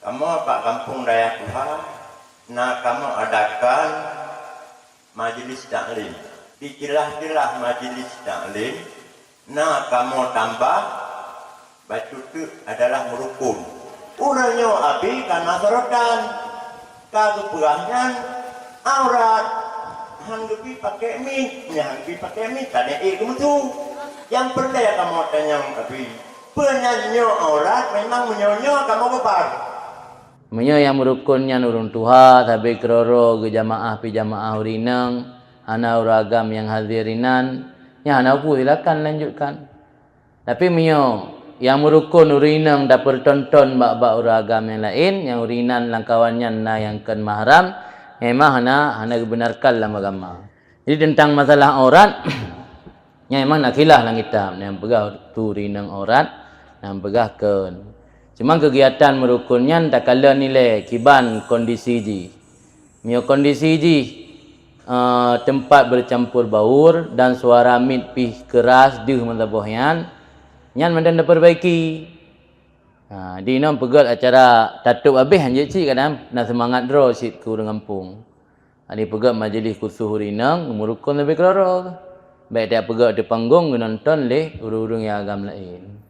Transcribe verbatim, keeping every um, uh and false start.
Kamoe bak gampông Dayah Tuha na kamoe adakan majlis taklim. Di tilah-tilah majlis taklim na kamoe tambah, bacut teuk adalah meurukon. Uroe nyoe Abi ka na sorotan, ka geupeugah nyan aurat, han geubi pakai mit, nyan han geubi pakai mit, ka na ék geumeusu. Nyang peureulée kamoe tanyong Abi, peue nyan nyoe aurat, memang meunyoe nyoe kamoe geubar? Meunyoe nyang meurukon nyan ureuëng tuha, sabe keudroe-droe geujamaah pih jamaah ureuëng inong, hana ureuëng agam nyang hadir inan, nyan hana peue, silakan lanjutkan. Tapi meunyoe nyang meurukon ureuëng inong tapeureuton-ton bak-bak ureuëng agam nyang laén, nyang ureuëng inan lam kawan nyan na nyang kon mahram, memang hana, hana geubeunarkan lam agama. Jadi teuntang masalah aurat, nyan memang na khilaf lam kitab, nyang peugah tu ureuëng inong aurat, nyang peugah kon. Cuma keugiatan meurukon nyan takalon ilée kiban kondisi jih. Meunyoe kondisi jih, eh, teumpat beucampur baur dan suara mit pih keuras deuh meusaboh nyan, nyan mantong tapeurbaiki. Ha, di inong peugét acara tatôb abéh hanjeuet cit, kadang na seumangat droe cit keu ureuëng gampông. Ha, di peugét majlis khusos ureuëng inong, meurukon leubeh keudroe-droe. Bék tajak peugét di panggong geunonton lé ureuëng-ureuëng nyang agam laén.